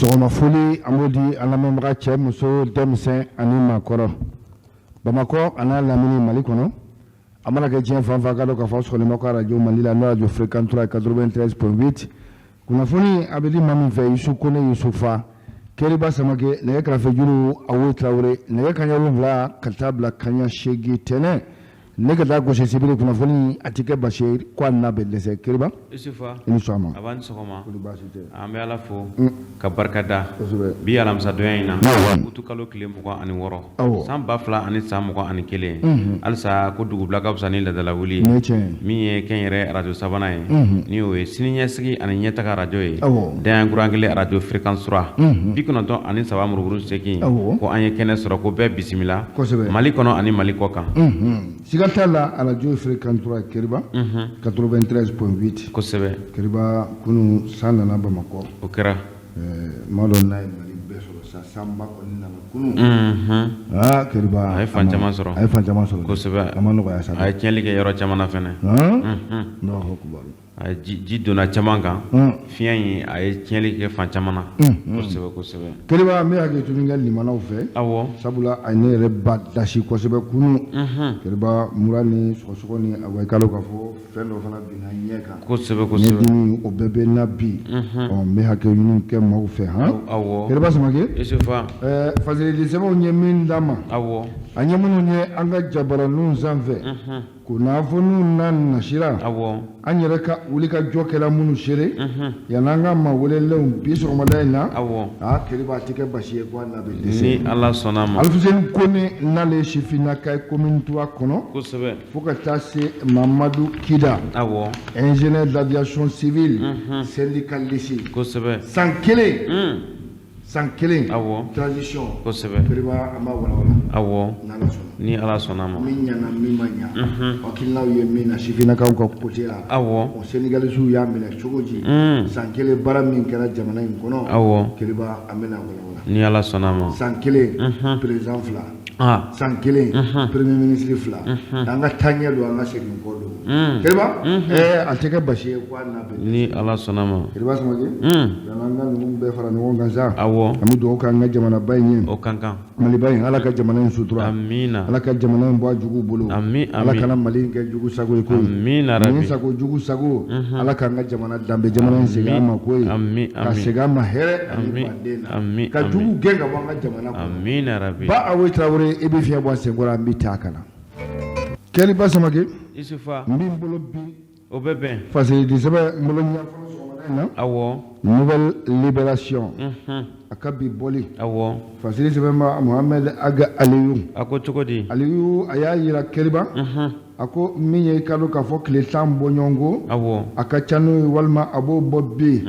Sɔgɔma foli an b'o di an lamɛnbaga cɛ muso denmisɛn ani maakɔrɔ Bamakɔ a n'a lamini Mali kɔnɔ a mana kɛ diɲɛ fan fan k'a dɔn k'a fɔ sɔgɔlen b'aw ka arajo Mali la n'o arajo Fréquence 3 93.8 kunnafoni a bɛ di maa min fɛ Yusu Kone Yusufa Keriba Samakɛ nɛgɛ kɛrɛfɛjuru Awo Tarawele nɛgɛ kanɲɛ 7 ka taa bila kanɲɛ 8 tɛnɛn ne ka taa gosi sibiri kunnafoni a tɛ kɛ basi ye ko a n'a bɛ dɛsɛ Keriba Yusufa i ni sɔgɔma a b'a ni sɔgɔma kɔri baasi tɛ an bɛ Ala fo ka barika da kosɛbɛ bi alamisadonya in na Awɔ. utu kalo tile 26 Awɔ. san 2021 halisa ko dugubila ka fisa ni ladala wuli ye Nin ye tiɲɛ ye min ye kɛnyɛrɛ arajo sabanan ye ni o ye siniɲɛsigi ani ɲɛtaga arajo ye Awɔ. Daɲakuran kelen arajo Fréquence 3 93 murumuru 8 Awɔ. ko an ye kɛnɛ sɔrɔ ko bɛɛ bisimila Kosɛbɛ. Mali kɔnɔ ani Mali kɔ kan Siga t'a la arajo Fréquence 3 Keriba 93.8 kosɛbɛ Keriba kunun san nana Bamakɔ o kɛra n m'a dɔn n'a ye Mali bɛɛ sɔrɔ sa sanba kɔni nana kunun aa Keriba A ye fan caman sɔrɔ. a ye fan caman sɔrɔ Kosɛbɛ. a ma nɔgɔya sa a ye tiɲɛli kɛ yɔrɔ caman na fɛnɛ han Allahu akbar a ye ji donna caman kan fiɲɛ in a ye tiɲɛli kɛ fan caman na kosɛbɛ kosɛbɛ Keriba n bɛ hakɛto ɲini limanaw fɛ awɔ sabula a ye ne yɛrɛ ba dasi kosɛbɛ kunun Keriba mura ni sɔgɔsɔgɔ ni awa i k'a dɔn k'a fɔ fɛn dɔ fana binna ɲɛ kan kosɛbɛ kosɛbɛ ɲɛdimi o bɛɛ bɛ n na bi ɔ n bɛ hakɛ ɲini kɛ maaw fɛ han awɔ Keriba Samakɛ Yusufa fasirili sɛbɛnw ye min d'an ma awɔ an ye minnu ye an ka jabaraninw sanfɛ Kunnafoniw n'a nasira awɔ an yɛrɛ ka wulikajɔ kɛra minnu seere yan'an ka maa welelenw bi sɔgɔmada in na awɔ aa Keriba a tɛ kɛ basi ye ko a n'a bɛ dɛsɛ ni Ala sɔnna a ma Alifuseni Kone n'ale ye sifinnaka ye commune 3 kɔnɔ kosɛbɛ fo ka taa se Mamadu Kida awɔ ingénieur d'aviation civile syndicaliste kosɛbɛ san kelen san kelen awɔ transition kosɛbɛ Keriba an b'a walawala awɔ n'Ala sɔnna ni Ala sɔnna a ma min ɲana min ma ɲa hakilinaw ye min na sifinnakaw ka côté la awɔ o syndicalistes y'a minɛ cogo di san kelen baara min kɛra jamana in kɔnɔ awɔ Keriba an bɛna walawala ni Ala sɔnna a ma san kelen président fila ah san kelen premier ministre fila an ka taaɲɛ don an ka segin kɔ don Keriba a tɛ kɛ basi ye ko a n'a bɛ ni Ala sɔnna a ma Keriba Samakɛ yan'an ka ninnu bɛɛ fara ɲɔgɔn kan sa awɔ an bɛ dugawu k'an ka jamanaba in ye o kan kan Maliba in Ala ka jamana in sutura amiina Ala ka jamana in bɔ a juguw bolo Ami, Ala ami. kana Mali in kɛ jugu sago ye koyi amiina nin rabi sago jugu sago Ala k'an ka jamana danbe jamana in segin an ma koyi ami ka ami segin an ma hɛrɛ ani Ami, baden na ami, ka ami. jugu gɛn ka bɔ an ka jamana kɔnɔ amiina rabi ba Awe Tarawele i bɛ fiɲɛ bɔ a senkɔrɔ an bɛ taa ka na Keriba Samakɛ Yusufa n bɛ n bolo bi o bɛ bɛn fasirili sɛbɛn n bolo ɲɛ fɔlɔ sɔgɔmada in na awɔ Nouvelle Libération a ka bi bɔli awɔ fasiri sɛbɛn ba Mohamed Ag Aliyu a ko cogo di Aliyu a y'a yira Keriba a ko min ye i ka dɔn k'a fɔ tile 10 bɔɲɔgɔnko awɔ a ka ca n'o ye walima a b'o bɔ bi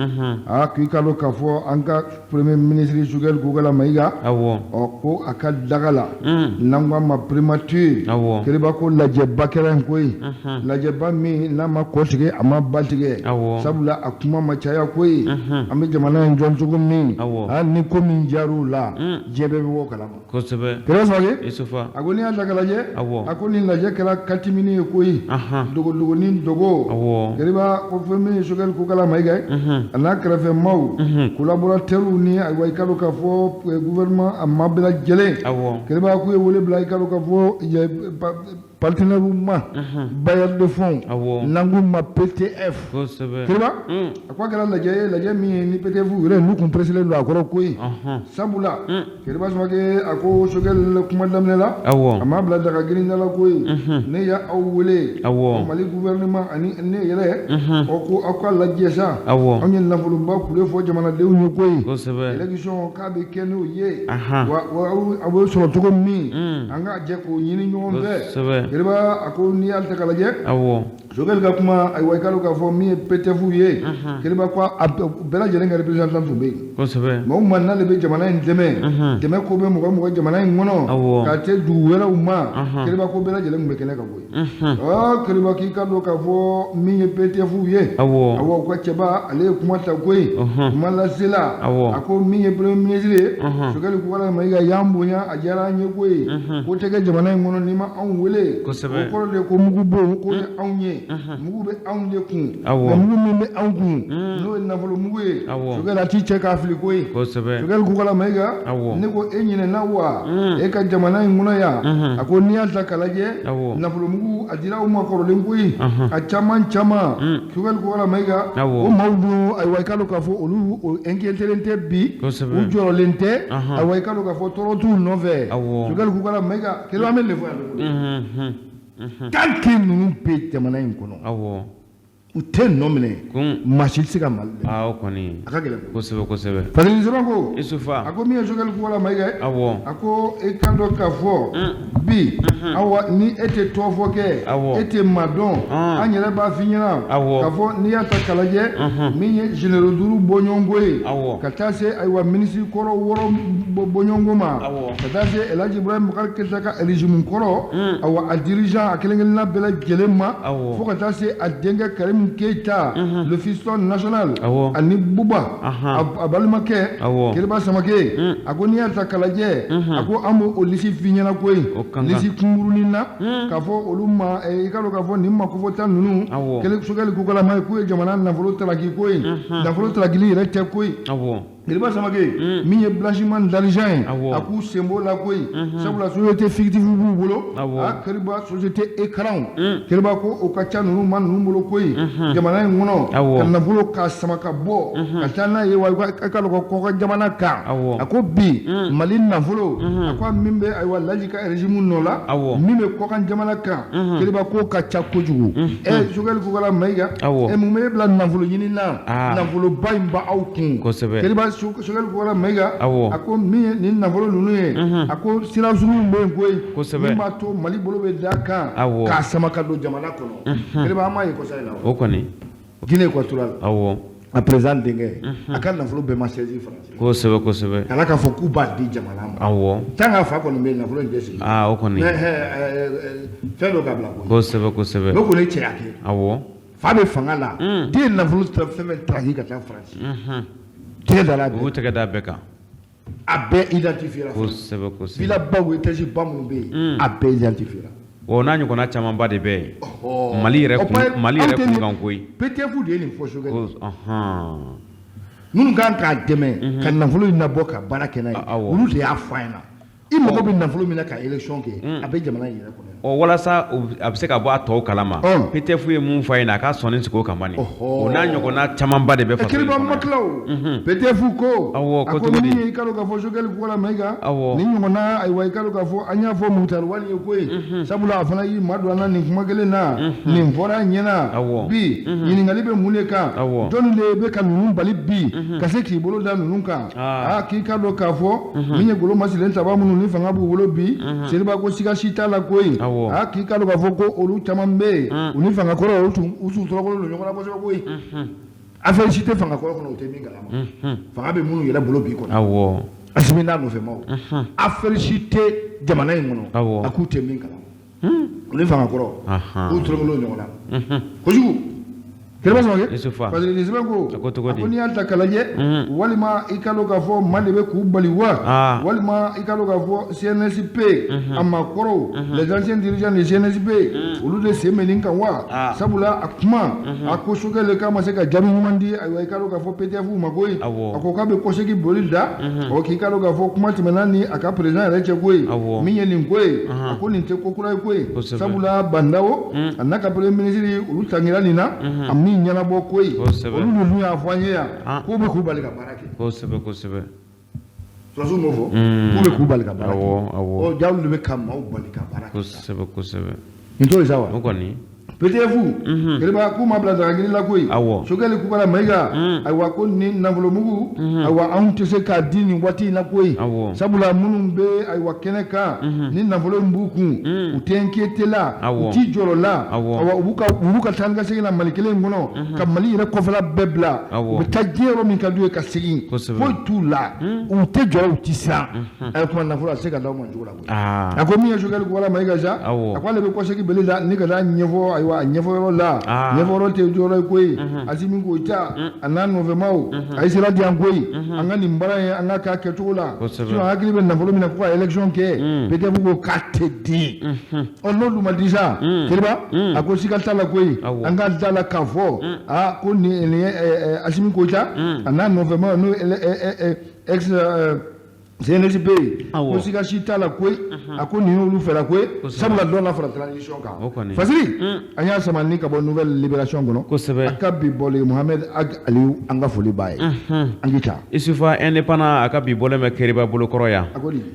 a ko i ka dɔn k'a fɔ an ka premier ministre Choguel Kokalla Maïga awɔ ɔ ko a ka daga la n'an ko a ma primature Awɔ. Keriba ko lajɛba kɛra yen koyi lajɛba min n'a ma kɔ tigɛ a ma ba tigɛ Awɔ. sabula a kuma ma caya koyi an bɛ jamana in jɔ cogo min Awɔ. hali ni ko min diyar'u la diɲɛ bɛɛ bɛ bɔ o kalama kosɛbɛ Keriba Samakɛ Yusufa a ko n'i y'a ta k'a lajɛ Awɔ. a ko nin lajɛ kɛra katimini ye koyi Ahan. dogodogonin dogo Awɔ. Keriba ko fɛn min ye Choguel Kokalla Maïga ye a n'a kɛrɛfɛ maaw collaborateurs ni ayiwa i ka dɔn k'a fɔ gouvernement a maa bɛɛ lajɛlen Awɔ. Keriba k'u ye wele bila i ka dɔn k'a fɔ partenaires ma bailleurs de fonds Awɔ. n'an k'u ma PTF kosɛbɛ Keriba a ko a kɛra lajɛ ye lajɛ min ye ni PTF yɛrɛ n'u kun presselen don a kɔrɔ koyi Ɔhɔn. sabula Keriba Samakɛ a ko Choguel kuma daminɛ la awɔ a m'a bila daga girin da la koyi ne y'aw wele Awɔ. Mali gouvernement ani ne yɛrɛ ɔ ko aw ka lajɛ sa Awɔ. anw ye nafoloba kule fɔ jamanadenw ye koyi kosɛbɛ élection k'a bɛ kɛ n'o ye Ahan. wa a bɛ sɔrɔ cogo min an ka jɛ k'o ɲini ɲɔgɔn fɛ kosɛbɛ Keriba a ko n'i y'a ta k'a lajɛ awɔ Choguel ka kuma ayiwa i ka dɔn k'a fɔ min ye PTF ye Keriba ko a bɛɛ lajɛlen ka représentant tun bɛ yen kosɛbɛ mɔgɔ o maa n'ale bɛ jamana in dɛmɛ dɛmɛ ko bɛ mɔgɔ o mɔgɔ jamana in kɔnɔ Awɔ. ka se dugu wɛrɛw ma Keriba ko bɛɛ lajɛlen tun bɛ kɛnɛ kan koyi ɔ Keriba k'i ka dɔn k'a fɔ min ye PTF ye awɔ awɔ u ka cɛba ale ye kuma ta koyi kuma lasela Awɔ. a ko min ye premier ministre ye Choguel Kokalla Maïga y'an bonya a diyara an ye koyi ko tɛ kɛ jamana in kɔnɔ n'i ma anw wele Kosɛbɛ. o kɔrɔ de ko mugu bon ko ye anw ye ye mugu bɛ anw de kun nka mugu min bɛ anw kun n'o ye nafolo mugu ye Sogɛli a t'i cɛ k'a fili koyi Sogɛli Kokala Mayiga ne ko e ɲinɛna wa e ka jamana in kɔnɔ yan a ko n'i y'a ta k'a lajɛ nafolo mugu a dira aw ma kɔrɔlen koyi a caman caman Sogɛli Kokala Mayiga o maaw dun ayiwa i k'a dɔn k'a fɔ olu inquiétélen tɛ bi u jɔrɔlen tɛ ayiwa i k'a dɔn k'a fɔ tɔɔrɔ t'u nɔfɛ Sogɛli Kokala Mayiga kelen an bɛ nin fɔ yan tant que ninnu bɛ jamana in kɔnɔ u tɛ nɔ minɛ maa si tɛ se ka Mali dɛmɛ o kɔni a ka gɛlɛn kosɛbɛ kosɛbɛ Fadel Sɛbɛn ko Isufa a ko min ye Sogɛli Kokala Mayiga ye a ko e k'a dɔn k'a fɔ bi awa ni e tɛ tɔgɔfɔ kɛ e tɛ maa dɔn an yɛrɛ b'a f'i ɲɛna k'a fɔ n'i y'a ta k'a lajɛ min ye généraux duuru bɔɲɔgɔnko ye ka taa se ayiwa minisiri kɔrɔ wɔɔrɔ bɔɲɔgɔnko ma ka taa se El Hadji Ibrahim Boubacar Keita ka régime kɔrɔ awa a dirigeant a kelen-kelenna bɛɛ lajɛlen ma fo ka taa se a denkɛ Karim Keita le fiston national ani Buba a balimakɛ Keriba Samake a ko n'i y'a ta k'a lajɛ a ko an b'o lisi f'i ɲɛna koyi lisi kunkurunin na k'a fɔ olu ma i k'a dɔn k'a fɔ nin maa kofɔta ninnu Sogɛli Kokala Mayiga k'u ye jamana nafolo talaki koyi nafolo talakili yɛrɛ tɛ koyi Keriba Samake min ye blanchiment d'argent ye a k'u sen b'o la koyi sabula société fictive b'u bolo a Keriba société écran Keriba ko o ka ca ninnu ma ninnu bolo koyi jamana in kɔnɔ ka nafolo k'a sama ka bɔ ka taa n'a ye wa i k'a dɔn ko kɔkan jamana kan a ko bi Mali nafolo a ko min bɛ ayiwa Laji ka régime nɔ la min bɛ kɔkan jamana kan Keriba k'o ka ca kojugu ɛ Sogɛli Kokala Mayiga ɛ mun bɛ e bila nafolo ɲini na nafoloba in b'aw kun kosɛbɛ Keriba Sogɛli Kokala Mayiga a ko min ye nin nafolo ninnu ye a ko sira sugu bɛ yen koyi kosɛbɛ min b'a to Mali bolo bɛ d'a kan k'a sama ka don jamana kɔnɔ Keriba an m'a ye kɔsa in na o kɔni Guinée équatoriale a président denkɛ a ka nafolo bɛɛ ma saisi France kosɛbɛ kosɛbɛ ala k'a fɔ k'u b'a di jamana ma tant que a fa kɔni bɛ yen nafolo in tɛ sigi o kɔni fɛn dɔ ka bila kosɛbɛ kosɛbɛ n'o kɔni ye cɛya kɛ fa bɛ fanga la den ye nafolo fɛn fɛn taraki ka taa France tɛgɛ dara u tɛgɛ da bɛɛ kan a bɛɛ identifiera kosɛbɛ kosɛbɛ villa baw étage ba minnu bɛ yen a bɛɛ identifiera o n'a ɲɔgɔnna camanba de bɛ yen Mali yɛrɛ kun Mali yɛrɛ kun kan koyi PTF de ye nin fɔ Sogɛli minnu kan k'a dɛmɛ ka nafolo in labɔ ka baara kɛ n'a ye olu de y'a fɔ a ɲɛna i mago bɛ nafolo min na ka élection kɛ a bɛ jamana in yɛrɛ kɔnɔ Ɔ walasa a bɛ se ka bɔ a tɔw kalama PTF ye mun fɔ a ɲɛna a ka sɔnni sigi o kan bani o n'a ɲɔgɔnna camanba de bɛ faso in kɔnɔ. Kiriba ma tila o PTF ko a ko min ye i k'a dɔn k'a fɔ Sogɛli Kokala Mayiga nin ɲɔgɔnna ayiwa i k'a dɔn k'a fɔ an y'a fɔ Mutari Wani ye koyi sabula a fana y'i madon an na nin kuma kelen na nin fɔra a ɲɛna bi ɲininkali bɛ mun de kan jɔnni de bɛ ka ninnu bali bi ka se k'i bolo da ninnu kan aa k'i k'a dɔn k'a fɔ min ye golo masilen saba minnu ni fanga b'u bolo bi Seriba ko siga si t'a la koyi aa k'i k'a dɔn k'a fɔ ko olu caman bɛ yen u ni fanga kɔrɔ u tun tɔrɔkɔlen don ɲɔgɔn na kosɛbɛ koyi affaire si tɛ fanga kɔrɔ kɔnɔ u tɛ min kalama fanga bɛ minnu yɛrɛ bolo bi kɔnɔ Asimi n'a nɔfɛmaw affaire si tɛ jamana in kɔnɔ a k'u tɛ min kalama u ni fanga kɔrɔ k'u tɔrɔkɔlen ɲɔgɔn na kojugu Kiriba Samake parce que nin sɛbɛn ko a ko n'i y'a ta k'a lajɛ walima i k'a dɔn k'a fɔ maa de bɛ k'u bali wa walima i k'a dɔn k'a fɔ CNSP a maakɔrɔw les anciens dirigeants de CNSP olu de sen bɛ nin kan wa sabula a kuma a ko Sogɛli k'a ma se ka jaabi ɲuman di ayiwa i k'a dɔn k'a fɔ PTF ma koyi a ko k'a bɛ kɔsegin boli da ɔ k'i k'a dɔn k'a fɔ kuma tɛmɛna ni a ka président yɛrɛ cɛ koyi min ye nin ko ye a ko nin tɛ ko kura ye koyi sabula Bah N'Daw a n'a ka premier ministre olu tangira nin na a min ɲɛnabɔ koyi olu de dun y'a fɔ an ye yan k'u bɛ k'u bali ka baara kɛ kosɛbɛ kosɛbɛ sɔrɔdasiw m'o fɔ k'u bɛ k'u bali ka baara kɛ ɔ jaa olu de bɛ ka maaw bali ka baara kɛ kosɛbɛ kosɛbɛ nin t'o ye sa wa o kɔni PTF Kiriba k'u ma bila daga la koyi Sogɛli Kokala Mayiga ayiwa ko nin nafolomugu ayiwa anw tɛ se k'a di nin waati in na koyi sabula minnu bɛ ayiwa kɛnɛ kan ni nafolo in b'u kun u tɛ inquiété la u t'i jɔrɔ la ayiwa u b'u ka taa ni ka segin na Mali kelen in kɔnɔ ka Mali yɛrɛ kɔfɛla bɛɛ bila u bɛ taa diɲɛ yɔrɔ min ka d'u ye ka segin foyi t'u la u tɛ jɔrɔ u tɛ siran a kuma nafolo a tɛ se ka d'aw ma cogo la A ko min ye Sogɛli Kokala Mayiga sa a ko ale bɛ kɔsegin boli la ni ka taa ɲɛfɔ fɔ ayiwa a ɲɛfɔyɔrɔ la ɲɛfɔyɔrɔ tɛ jɔyɔrɔ ye koyi Asimi Goyita a n'a nɔfɛmaw a ye sira di yan koyi an ka nin baara in an ka k'a kɛcogo la sinon hakili bɛ nafolo min na ko ka élection kɛ PTF ko k'a tɛ di ɔ n'o dun ma di sa Keriba a ko siga t'a la koyi an ka da la k'a fɔ aa ko nin ye Asimi Goyita a n'a nɔfɛmaw n'o ye ex CNSP ko siga si t'a la koyi a ko nin y'olu fɛla koyi sabula dɔ na fara transition kan Fasiri an y'a sama ni ka bɔ Nouvelle Libération kɔnɔ kosɛbɛ a ka bi bɔlen Mohamed Ag Aliou an ka foli b'a ye an k'i ta Isufa Indépendant a ka bi bɔlen bɛ Keriba bolokɔrɔ yan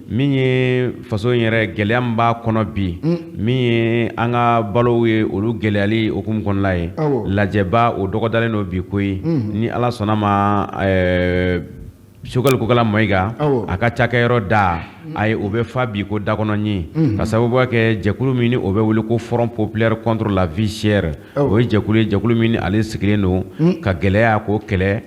min ye faso in yɛrɛ gɛlɛya min b'a kɔnɔ bi min ye an ka balow ye olu gɛlɛyali hukumu kɔnɔla ye lajɛba o dɔgɔdalen don bi koyi ni Ala sɔnna ma Sogɛli Kokala Mayiga a ka cakɛyɔrɔ da a ye o bɛ fa bi ko dakɔnɔɲin ka sababuya kɛ jɛkulu min ni o bɛ wele ko Front populaire contre la vie chère o ye jɛkulu ye jɛkulu min ale sigilen don ka gɛlɛya k'o kɛlɛ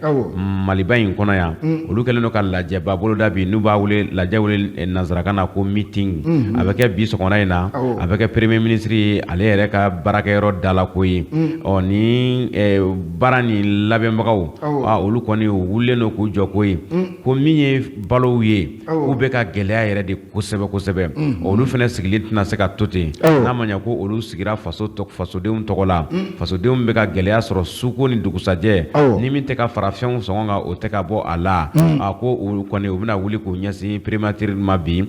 Maliba in kɔnɔ yan olu kɛlen don ka lajɛba boloda bi n'u b'a wele lajɛ wele nansarakan na ko meeting a bɛ kɛ bi sɔgɔmada in na a bɛ kɛ premier ministre ye ale yɛrɛ ka baarakɛyɔrɔ da la koyi ɔ ni baara nin labɛnbagaw olu kɔni u wulilen don k'u jɔ koyi ko min ye balow ye k'u bɛ ka gɛlɛya yɛrɛ de kosɛbɛ kosɛbɛ olu fana sigilen tɛna se ka to ten n'a ma ɲɛ ko olu sigira fasodenw tɔgɔ la fasodenw bɛ ka gɛlɛya sɔrɔ suko ni dugusajɛ ni min tɛ ka fara fɛnw sɔngɔ kan o tɛ ka bɔ a la a ko olu kɔni u bɛna wuli k'u ɲɛsin primature ma bi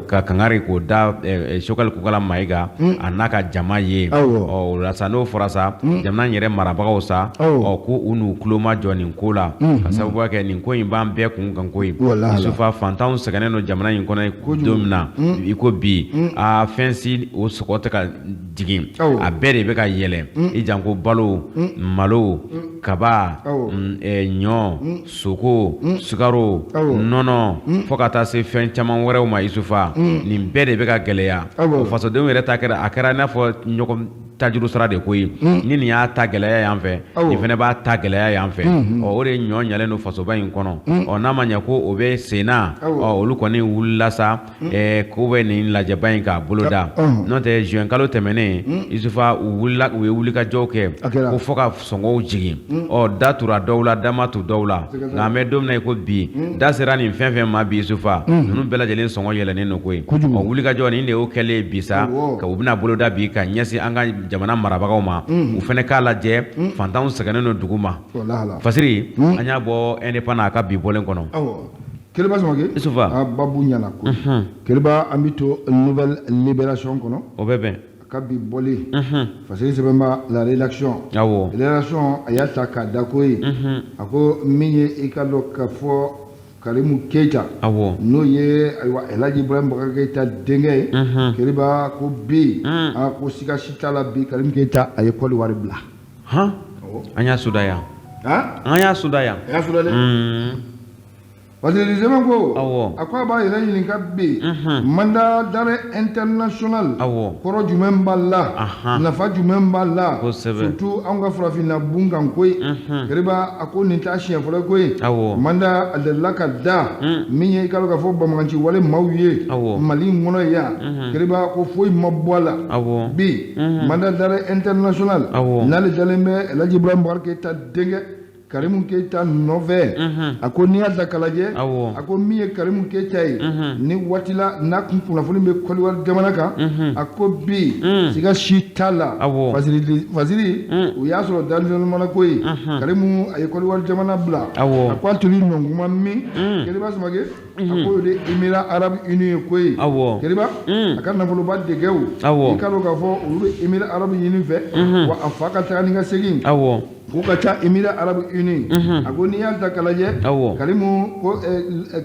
ka kangari k'o da Sogɛli Kokala Mayiga a n'a ka jama ye ɔ o la sa n'o fɔra sa jamana in yɛrɛ marabagaw sa ɔ ko u n'u tulo majɔ nin ko la ka sababuya kɛ nin ko in b'an bɛɛ kun kan koyi Isufa fantanw sɛgɛnnen don jamana in kɔnɔ don min na i ko bi aa fɛn si o sɔngɔ tɛ ka jigin a bɛɛ de bɛ ka yɛlɛ i janko balo malo kaba ɲɔ sogo sukaro nɔnɔ fo ka taa se fɛn caman wɛrɛw ma Isufa nin bɛɛ de bɛ ka gɛlɛya o fasodenw yɛrɛ ta kɛra a kɛra i n'a fɔ ɲɔgɔn tajuru sara de koyi ni nin y'a ta gɛlɛya yan fɛ nin fana b'a ta gɛlɛya yan fɛ ɔ o de ɲɔ ɲalen don fasoba in kɔnɔ ɔ n'a ma ɲɛ ko o bɛ sen na ɔ olu kɔni wulila sa k'u bɛ nin lajɛba in k'a boloda n'o tɛ juin kalo tɛmɛnen Isufa u wulila u ye wulikajɔw kɛ ko fo ka sɔngɔw jigin ɔ da tura dɔw la da ma tu dɔw la nka an bɛ don min na i ko bi da sera nin fɛn fɛn ma bi Isufa ninnu bɛɛ lajɛlen sɔngɔ yɛlɛnnen don koyi ɔ wulikajɔ nin de y'o kɛlen bi sa ka u bɛna boloda bi ka ɲɛsin an ka jamana marabagaw ma u fana k'a lajɛ fantanw sɛgɛnnen don dugu ma Fasiri an y'a bɔ Indépendant a ka bi bɔlen kɔnɔ. Keriba Samake Isufa a babu ɲɛna ko Keriba an bɛ to Nouvelle Libération kɔnɔ o bɛ bɛn a ka bi bɔlen Fasiri sɛbɛnba la rédaction awɔ rédaction a y'a ta k'a da ko ye a ko min ye i ka dɔn k'a fɔ Karimu Keyita awɔ n'o ye ayiwa Elhaji Ibrahim Boubacar Keyita denkɛ ye Keriba ko bi a ko siga si t'a la bi Karimu Keyita a ye Côte d'Ivoire bila han an y'a suda yan an y'a suda yan a y'a suda dɛ Fasiri sɛbɛn ko awɔ a ko a b'a yɛrɛ ɲininka bi mandat d'arrêt international awɔ kɔrɔ jumɛn b'a la nafa jumɛn b'a la kosɛbɛ surtout anw ka farafinna bun kan koyi Keriba a ko nin t'a siɲɛ fɔlɔ koyi awɔ mandat a delila ka da min ye i ka dɔn k'a fɔ banbaganci wale maaw ye awɔ Mali in kɔnɔ yan Keriba ko foyi ma bɔ a la awɔ bi mandat d'arrêt international awɔ n'ale dalen bɛ Elhaji Ibrahim Boubacar Keyita denkɛ Karimu Keyita nɔfɛ a ko n'i y'a ta k'a lajɛ a ko min ye Karimu Keyita ye ni waati la n'a kun kunnafoni bɛ Côte d'Ivoire jamana kan a ko bi siga si t'a la Fasiri u y'a sɔrɔ dalamana ko ye Karimu a ye Côte d'Ivoire jamana bila a ko a toli nɔnkuma min Keriba Samake a ko o de Émirats arabes unis ye koyi Keriba a ka nafoloba dɛgɛw i k'a dɔn k'a fɔ olu bɛ Émirats arabes unis fɛ wa a fa ka taa ni ka segin k'u ka ca Émirats arabes unis a ko n'i y'a ta k'a lajɛ Karimu ko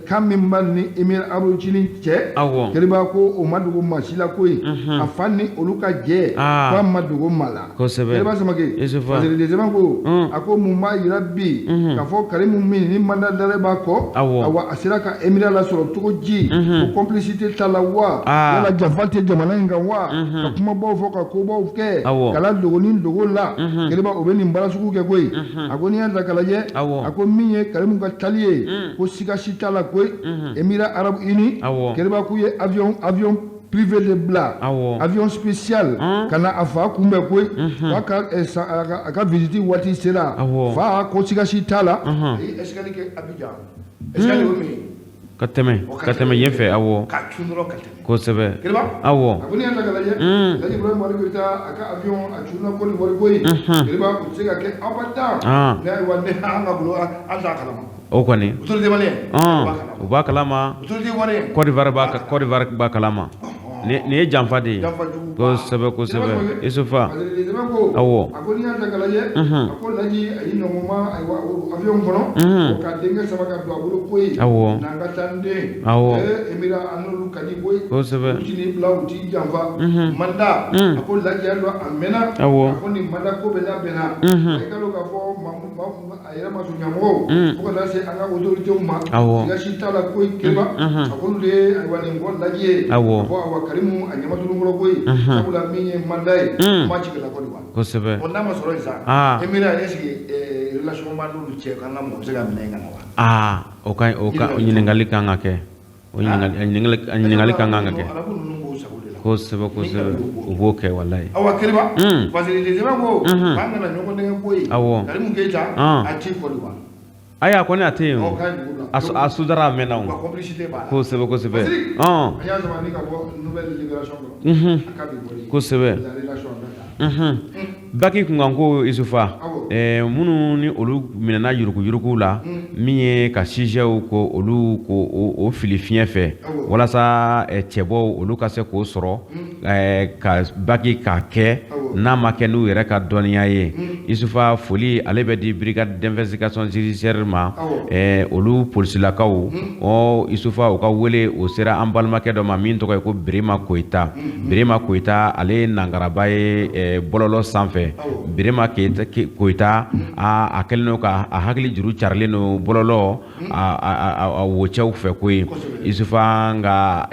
kan min b'a ni Émirats arabes unis cɛ Keriba ko o ma dogo maa si la koyi a fa ni olu ka jɛ k'a ma dogo maa la Keriba Samake Fasiri sɛbɛn ko a ko mun b'a jira bi k'a fɔ Karimu min ni mandat d'arrêt b'a kɔ awa a sera ka Émirats lasɔrɔ cogo di ko complicité t'a la wa yala janfa tɛ jamana in kan wa ka kumabaw fɔ ka kobaw kɛ Awɔ. ka la dogo ni dogo la Keriba o bɛ nin baara sugu kɛ koyi a ko n'i y'a ta k'a lajɛ Awɔ. a ko min ye Karimu ka tali ye ko siga si t'a la koyi Émirats arabes unis Awɔ. Keriba k'u ye avion privé de bila, avion spécial, ka na a fa kunbɛn koyi. Fa ka a ka visite waati sera, fa ko siga si t'a la, a ye escale kɛ Abidjan. Escale o min ye ka tɛmɛ yen fɛ, awɔ. Ka cun dɔrɔn ka tɛmɛ. Kiriba, a ko n'i y'a ta k'a lajɛ, Elhaji Ibrahim Boubacar Keïta, a ka avion a cunna Côte d'Ivoire koyi. Kiriba, o tɛ se ka kɛ abada. Ne ayiwa, ne an ka bolo, an t'a kalama. O kɔni. Autorité malienne. U b'a kalama. Autorité ivoirienne. Côte d'Ivoire b'a kalama. Nin ye janfa de ye. Kosɛbɛ, kosɛbɛ, Isufa. Awɔ. A ko n'i y'a ta k'a lajɛ, a ko Laji a y'i nɔngɔnma, ayiwa, avion kɔnɔ, o ka denkɛ sama ka don a bolo koyi. N'an ka taa n den. Émirat, an n'olu ka di koyi. U ti n'i bila, u t'i janfa. Mandat, a ko Laji y'a dɔn a mɛnna. A ko nin mandat ko bɛ labɛnna. I ka dɔn k'a fɔ a yɛrɛ ma sɔn ɲɛmɔgɔw, fo ka taa se an ka autorités ma. Siga si t'a la koyi, Kiriba. A ko olu de ye, ayiwa, nin fɔ Laji ye. A ko ayiwa, Karimu a ɲɛmatulunkɔrɔ koyi. Sabula min ye mandat ye, ma ci ka taa Côte d'Ivoire. Bon, n'a ma sɔrɔ yen sa, Émirat, est ce que relation b'an n'olu cɛ, k'an ka mɔgɔ bɛ se ka minɛ ka na wa? Aa, o ka o ka ɲininkali kan ka kɛ. O ɲininkali kan ka kɛ. Arabu ninnu b'o sago de la. Kosɛbɛ, kosɛbɛ, u b'o kɛ walayi. Awa Kiriba, parce que sɛbɛn ko k'an kana ɲɔgɔn nɛgɛ koyi. Karimu Keita, a ci Côte d'Ivoire. Ayi, a kɔni a tɛ yen o. A sudara, a mɛnna o. Wa complicité b'a la. Kosɛbɛ, kosɛbɛ. An y'a sɔrɔ ni ka bɔ Nouvelle Libération kɔnɔ. A ka bi bɔli. La relation bɛ ta. Baki kunkanko, Isufa, minnu ni olu minɛna yuruguyurugu la, min ye ka sujetw ko olu ko o fili fiɲɛ fɛ walasa cɛbɔw olu ka se k'o sɔrɔ ka baki k'a kɛ, n'a ma kɛ n'u yɛrɛ ka dɔnniya ye. Isufa, foli ale bɛ di brigade d'investigation judiciaire ma, olu polisilakaw. Ɔ Isufa, u ka wele o sera an balimakɛ dɔ ma min tɔgɔ ye ko Birima Koyita. Birima Koyita, ale ye nangaraba ye bɔlɔlɔ sanfɛ. Birima Koyita, a kɛlen don ka a hakili juru carilen don bɔlɔlɔ a wocɛw fɛ koyi, Isufa. Nka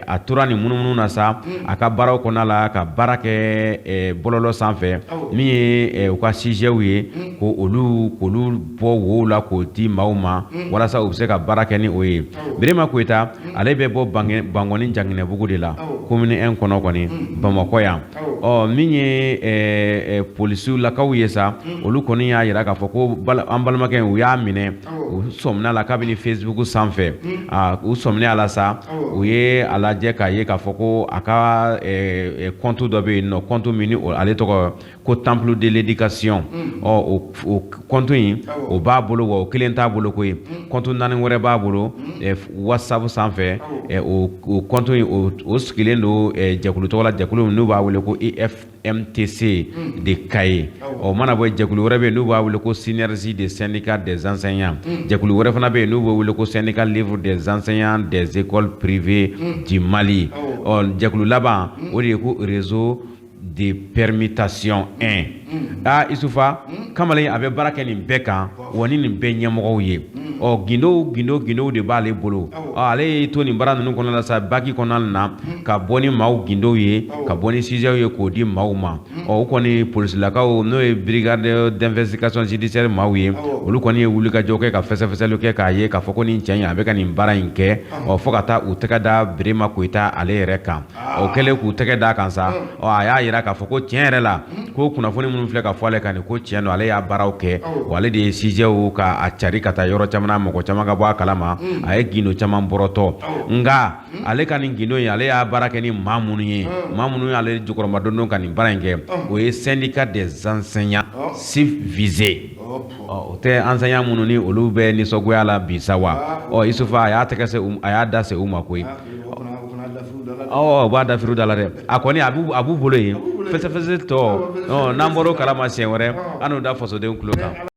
a tora nin munumunu na sa a ka baaraw kɔnɔna la, ka baara kɛ bɔlɔlɔ sanfɛ, min ye u ka sujetw ye, ko olu k'olu bɔ wow la k'o di maaw ma walasa u bɛ se ka baara kɛ ni o ye. Birima Koyita, ale bɛ bɔ Bankɔni Janginɛbugu de la, commune 1 kɔnɔ kɔni, Bamakɔ yan. Ɔ min ye polisiwlakaw ye sa, olu kɔni y'a jira k'a fɔ ko an balimakɛ, u y'a minɛ, u sɔmina la kabini Facebook sanfɛ. U sɔmina a la sa, u ye a lajɛ k'a ye k'a fɔ ko a ka compte dɔ bɛ yen nɔ, compte min ni ale tɔgɔ ko Temple de l'éducation. Ɔ o compte in, o b'a bolo, wa o kelen t'a bolo koyi, compte naani wɛrɛ b'a bolo WhatsApp sanfɛ. O compte in, o sigilen don jɛkulu tɔgɔ la, jɛkulu min n'u b'a wele ko IFMTC de Kaye. Ɔ mana bɔ, jɛkulu wɛrɛ bɛ yen n'u b'a wele ko Synergie des syndicats des enseignants. Jɛkulu wɛrɛ fana bɛ yen n'u b'o wele ko Syndicat libre des enseignants des écoles privées du Mali. Ɔ jɛkulu laban, o de ye ko Réseau de permutation 1. Aa Isufa, kamalen a bɛ baara kɛ nin bɛɛ kan, wa ni nin bɛɛ ɲɛmɔgɔw ye. Ɔ gindo gindo gindow de b'ale bolo. Ɔ ale y'i to nin baara ninnu kɔnɔna la sa, baki kɔnɔna na, ka bɔ ni maaw gindow ye, ka bɔ ni sujetw ye k'o di maaw ma. Ɔ o kɔni, polisilakaw, n'o ye brigade d'investigation judiciaire maaw ye, olu kɔni ye wulikajɔ kɛ ka fɛsɛfɛsɛliw kɛ k'a ye k'a fɔ ko nin cɛ in, a bɛ ka nin baara in kɛ. Ɔ fo ka taa u tɛgɛ da Birima Koyita ale yɛrɛ kan. O kɛlen k'u tɛgɛ da kan sa, ɔ a y'a jira k'a fɔ ko tiɲɛ yɛrɛ la, ko kunnafoni minnu filɛ ka fɔ ale kan nin, ko tiɲɛ don, ale y'a baaraw kɛ, wa ale de ye sujetw ka a cari ka taa yɔrɔ caman na, mɔgɔ caman ka bɔ a kalama. A ye gindo caman bɔrɔtɔ, nka ale ka nin gindo in, ale y'a baara kɛ ni maa minnu ye, maa minnu y'ale jukɔrɔmadondon ka nin baara in kɛ, o ye Syndicat des enseignants susvisés. Ɔ o tɛ enseignant minnu ni olu bɛ nisɔngoya la bi sa wa? Ɔ Isufa, a y'a tɛgɛ se, a y'a da se u ma koyi. Ɔ u b'a da firu da la dɛ. A kɔni a b'u bolo yen, fɛsɛfɛsɛ tɔ, n'an bɔra o kalama siɲɛ wɛrɛ, an n'u da fasodenw tulo kan.